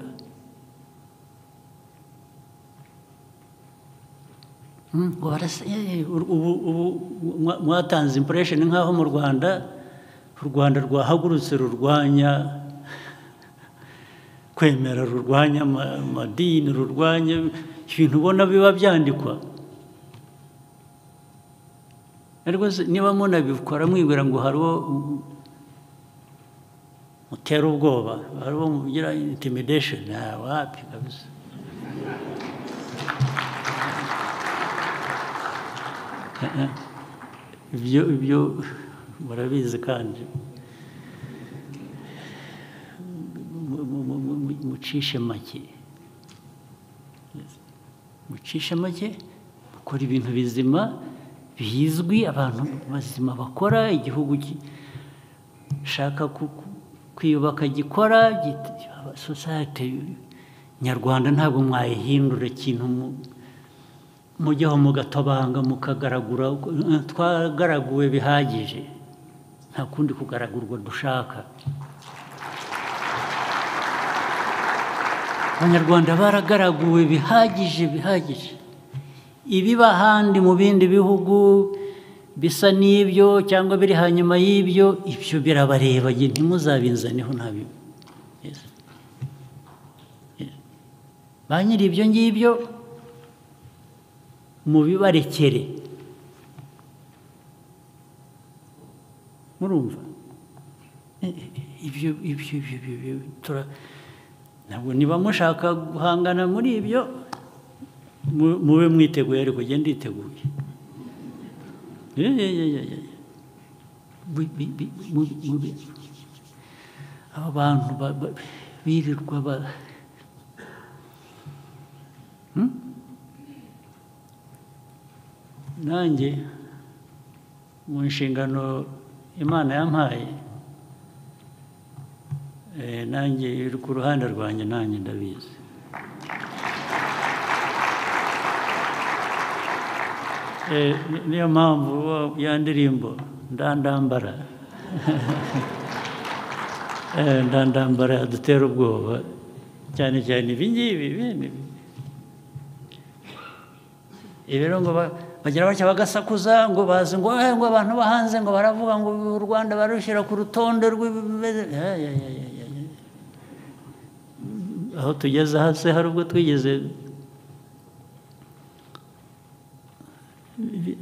Ubu mwatanze impression nk'aho mu Rwanda u Rwanda rwahagurutse rurwanya kwemera, rurwanya amadini, rurwanya ibintu ubona biba byandikwa. Ariko niba munabikora mwibwira ngo hari uwo mutera ubwoba, hari uwo mugira intimidation, wapi kabisa. Ibyo murabizi kandi mucishe make, mucishe make, mukora ibintu bizima bizwi, abantu bazima bakora, igihugu gishaka kwiyubaka gikora. Society nyarwanda ntabwo mwayihindura ikintu mujyaho mugatobanga mukagaragura. Twagaraguwe bihagije, nta kundi kugaragurwa dushaka. Abanyarwanda baragaraguwe bihagije bihagije. Ibiba ahandi mu bindi bihugu bisa n'ibyo cyangwa biri hanyuma y'ibyo, ibyo birabareba, ntimuzabinzaneho ntabyo. Ba nyiri ibyo ngibyo mubibarekere. Murumva ibyo ibyo ibyo ntabwo niba mushaka guhangana muri ibyo mube mwiteguye, ariko njye nditeguye. Aba bantu birirwa nanjye mu nshingano Imana yampaye, nanjye iri ku ruhande rwanjye, nanjye ndabizi. Niyo mpamvu ya ndirimbo ndandambara ndandambara yadutera ubwoba cyane cyane ibi ngibi. Rero ngo bagira batya bagasakuza ngo bazi ngo ngo abantu bahanze ngo baravuga ngo u Rwanda barushyira ku rutonde rw'ibimeze. Aho tugeze hasi hari ubwo twigeze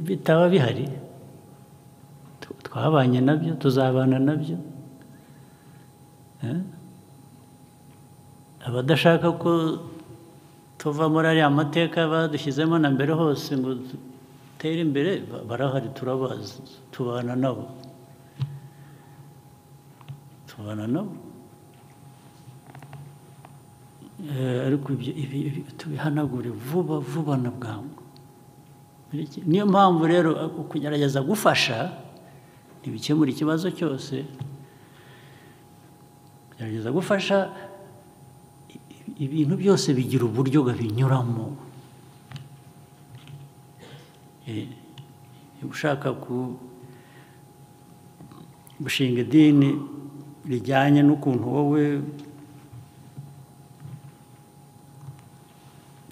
bitaba bihari, twabanye nabyo, tuzabana nabyo. Abadashaka ko tuva muri ariya mateka badushyizemo na mbere hose ngo dutere imbere barahari, turabazi, tubana nabo, tubana nabo. Ariko ibi tubihanagure vuba vuba na bwangu. Niyo mpamvu rero kugerageza gufasha ntibikemura ikibazo cyose. Kugerageza gufasha ibintu byose bigira uburyo binyuramo. Ushaka gushinga idini rijyanye n'ukuntu wowe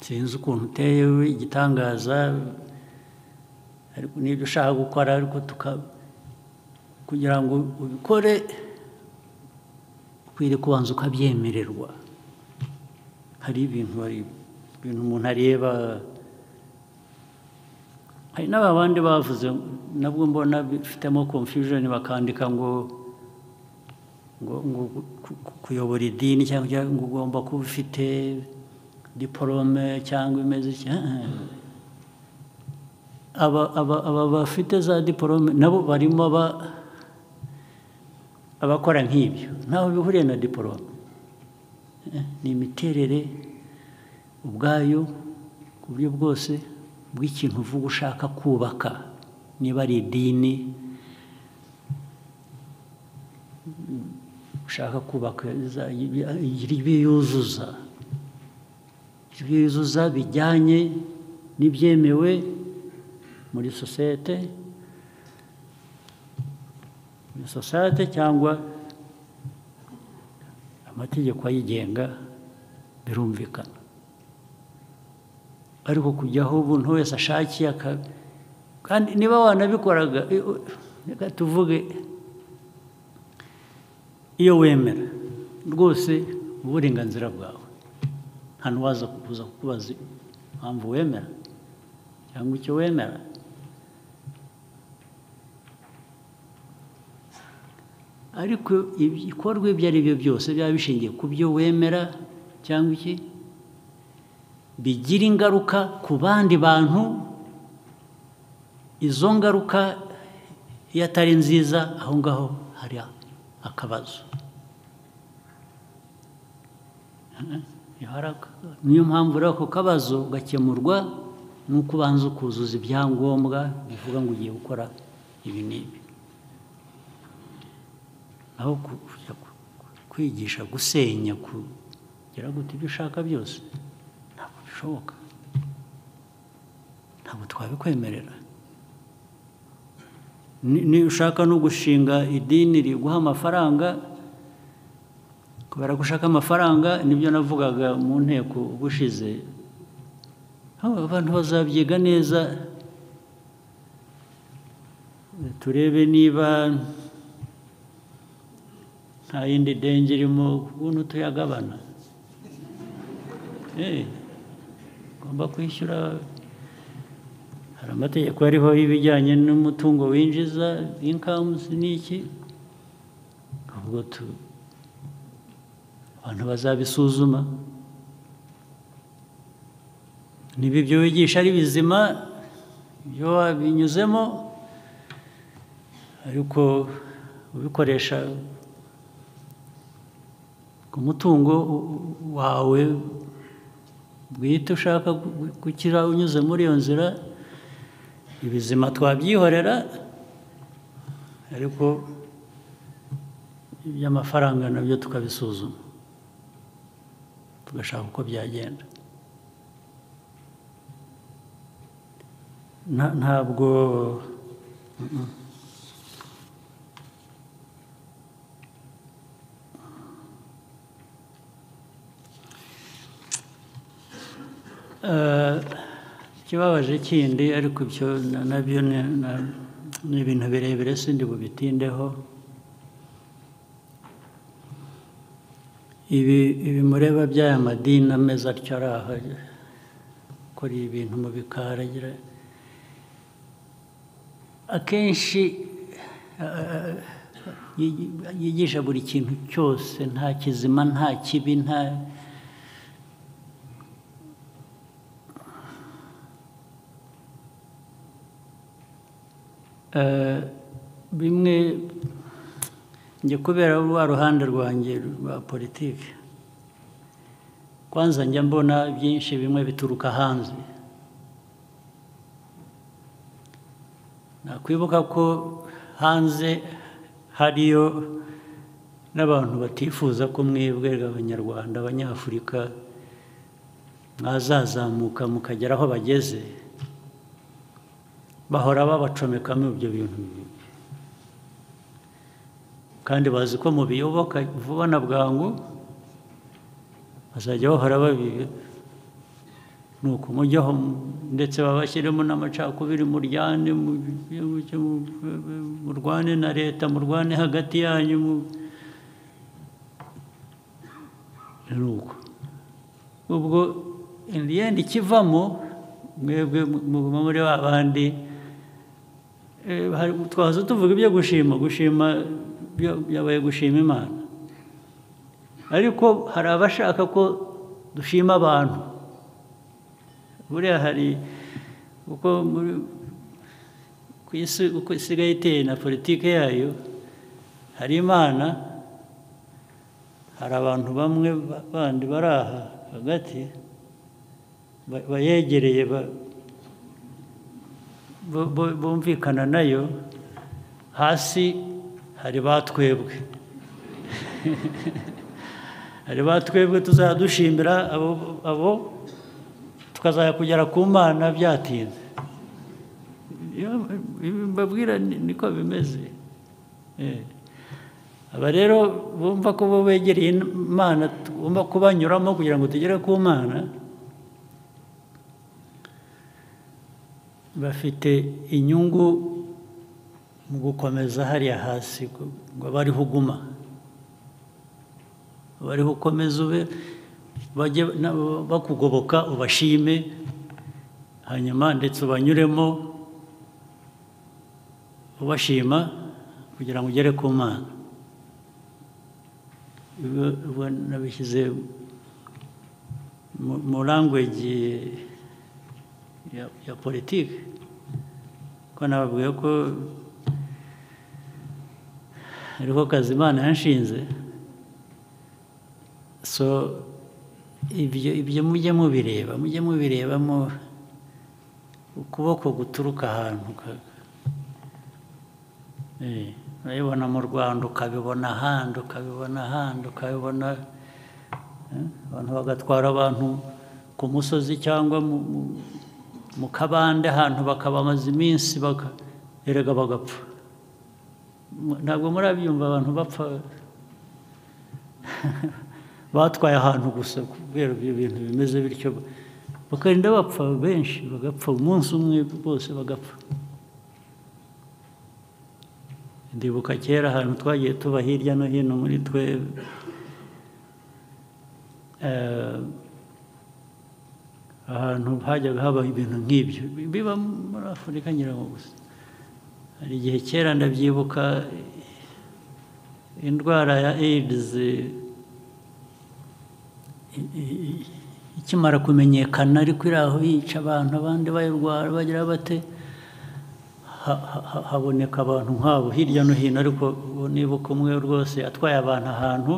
sinzi ukuntu uteye igitangaza, ariko n'ibyo ushaka gukora, ariko kugira ngo ubikore ukwiriye kubanza ukabyemererwa. Hari ibintu umuntu areba. Hari n'abandi bavuze nabwo mbona bifitemo confusion, bakandika ngo ngo kuyobora idini cyangwa ngo ugomba kuba ufite diporome cyangwa imeze. Aba bafite za diporome nabo barimo abakora nk'ibyo, ntaho bihuriye na diporome. Ni imiterere ubwayo ku buryo bwose bw'ikintu uvuga ushaka kubaka, niba ari idini ushaka kubaka igira ibyo yuzuza, Ibyo bijyanye n'ibyemewe muri sosiyete, cyangwa amategeko ayigenga, birumvikana. Ariko kujyaho umuntu wese ashakiye, kandi niba wanabikoraga, reka tuvuge iyo wemera rwose uburenganzira bwawe, nta n'uwaza kuza kukubaza impamvu wemera cyangwa icyo wemera. Ariko ibikorwa ibyo ari byo byose byaba bishingiye ku byo wemera cyangwa iki, bigira ingaruka ku bandi bantu, izo ngaruka iyo atari nziza, aho ngaho hari akabazo. Niyo mpamvu rero ako kabazo gakemurwa nuko ubanza ukuzuza ibyangombwa bivuga ngo ugiye gukora ibi n'ibi. Aho kwigisha gusenya, kugera gute ibyo ushaka byose, ntabwo bishoboka, ntabwo twabikwemerera. Niba ushaka no gushinga idini riguha amafaranga, kubera ko ushaka amafaranga, nibyo navugaga mu nteko ubushize, abantu bazabyiga neza, turebe niba nta yindi denge irimo, ukuntu tuyagabana. Ugomba kwishyura, hari amategeko ariho y'ibijyanye n'umutungo winjiza, incomes n'iki, ubwo abantu bazabisuzuma. Niba ibyo wigisha ari bizima, ibyo wabinyuzemo, ariko ubikoresha ku mutungo wawe bwite ushaka gukira unyuze muri iyo nzira, ibizima twabyihorera, ariko iby'amafaranga nabyo tukabisuzuma, tugashaka uko byagenda. Ntabwo ikibabaje kindi, ariko ibyo nabyo ni ibintu birebire, sindi bubitindeho. Ibi mureba by'aya madini ameze atyo ari aha, akora ibintu mu bikaragira, akenshi yigisha buri kintu cyose, nta kizima, nta kibi, nta bimwe. Njye kubera rwa ruhande rwanjye rwa politiki, kwanza njya mbona byinshi bimwe bituruka hanze. Nakwibuka ko hanze hariyo n'abantu batifuza ko mwebwe Abanyarwanda, Abanyafurika mwazazamuka mukagera aho bageze, bahora babacomekamo ibyo bintu, kandi bazi ko mubiyoboka vuba na bwangu, bazajya bahora babi nuko mujyaho, ndetse babashyiremo n'amacakubiri, muryane, murwane na leta, murwane hagati yanyu, nuko ubwo in the end ikivamo mwebwe muguma muri ba bandi. Twaza tuvuga ibyo gushima, gushima byabaye gushima Imana, ariko hari abashaka ko dushima abantu. Buriya hari uko ku isi uko isigaye iteye na politike yayo, hari Imana, hari abantu bamwe bandi bari aha hagati bayegereye, bumvikana nayo, hasi hari batwebwe hari batwebwe tuzadushimira abo Tukazajya kugera ku Mana byatinze. Mbabwira niko bimeze. Aba rero bumva ko bo begereye Imana, tugomba kubanyuramo kugira ngo tugere ku Mana, bafite inyungu mu gukomeza hariya hasi ngo bariho uguma, bariho ukomeza ube, bajye bakugoboka ubashime, hanyuma ndetse ubanyuremo ubashima kugira ngo ugere ku Mana. Nabishyize mu language ya politiki, ko nababwiye ko ariko kazi Imana yanshinze. So ibyo mujye mubireba, mujye mubirebamo ukuboko guturuka ahantu. Urabibona mu Rwanda, ukabibona ahandi, ukabibona ahandi, ukabibona abantu bagatwara abantu ku musozi cyangwa mu kabande ahantu bakabamaza iminsi erega bagapfa. Ntabwo murabyumva abantu bapfa batwaye ahantu gusa kubera ibyo bintu bimeze bityo, bakarinda bapfa benshi, bagapfa umunsi umwe bose bagapfa. Ndibuka kera ahantu twagiye tuba hirya no hino muri twe, ahantu hajyaga haba ibintu nk'ibyo biba muri Afurika ngira ngo gusa. Hari igihe kera ndabyibuka indwara ya AIDS ikimara kumenyekana, ariko iri aho yica abantu, abandi bayirwara bagira bate, haboneka abantu nk'abo hirya no hino. Ariko nibuka umwe rwose atwaye abantu ahantu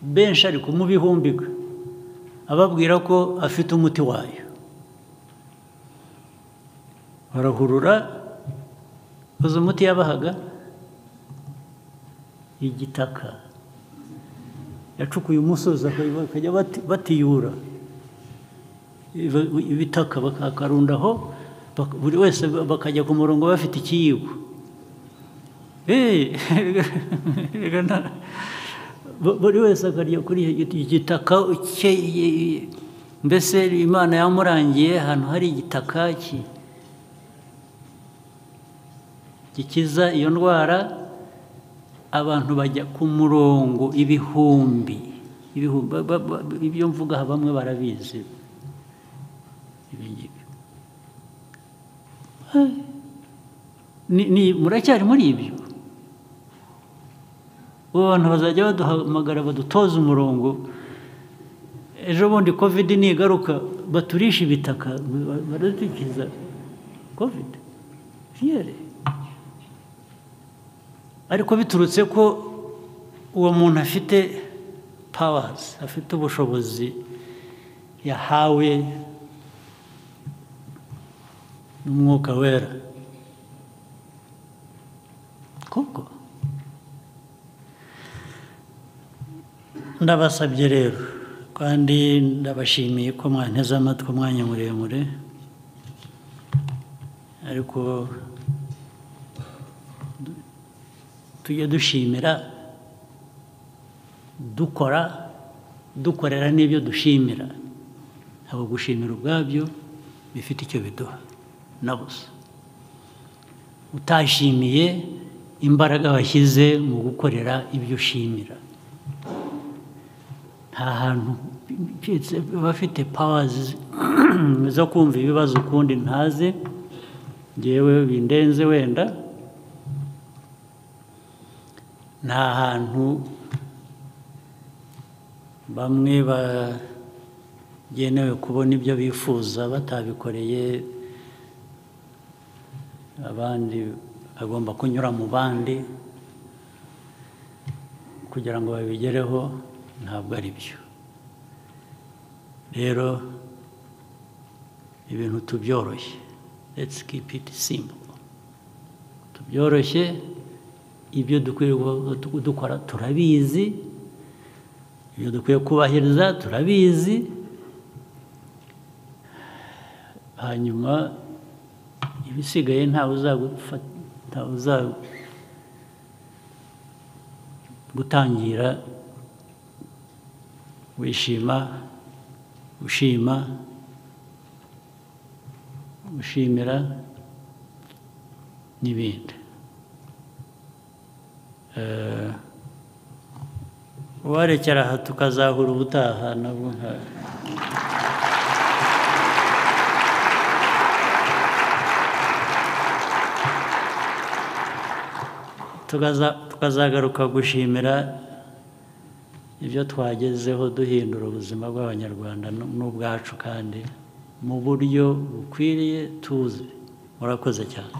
benshi, ariko mu bihumbika, ababwira ko afite umuti wayo. Barahurura, uzi umuti yabahaga? Igitaka. Yacukuye umusozi bakajya batiyura ibitaka bakakarundaho, buri wese bakajya ku murongo bafite ikiyiko. Buri wese akarya kuri igitaka mbese Imana yamurangiye ahantu hari igitaka gikiza iyo ndwara. Abantu bajya ku murongo ibihumbi, ibyo mvuga bamwe barabizi. Ni muracyari muri ibyo? Ubu abantu bazajya baduhamagara badutoza umurongo. Ejo bundi COVID nigaruka baturisha ibitaka, baradukiza COVID. Ariko biturutse ko uwo muntu afite powers, afite ubushobozi yahawe n'Umwuka Wera. Koko ndabasabye rero, kandi ndabashimiye ko mwanteze amatwi umwanya muremure, ariko tujye dushimira dukora, dukorera n'ibyo dushimira. Ntabwo gushimira ubwabyo bifite icyo biduha na busa. Utashimiye imbaraga washyize mu gukorera ibyo ushimira. Nta hantu bafite powers zo kumva ibibazo ukundi ntazi, ngewe bindenze wenda. Nta hantu bamwe bagenewe kubona ibyo bifuza batabikoreye, abandi bagomba kunyura mu bandi kugira ngo babigereho, ntabwo ari byo. Rero ibintu tubyoroshye, let's keep it simple. Tubyoroshye, ibyo dukwiye dukora turabizi, ibyo dukwiye kubahiriza turabizi. Hanyuma ibisigaye ntawe uzagutangira, wishima, ushima, ushimira n'ibindi. Uwarekera aha tukazahura ubutaha nabwo nka tukazagaruka gushimira ibyo twagezeho duhindura ubuzima bw'Abanyarwanda n'ubwacu kandi mu buryo bukwiriye tuzi. Murakoze cyane.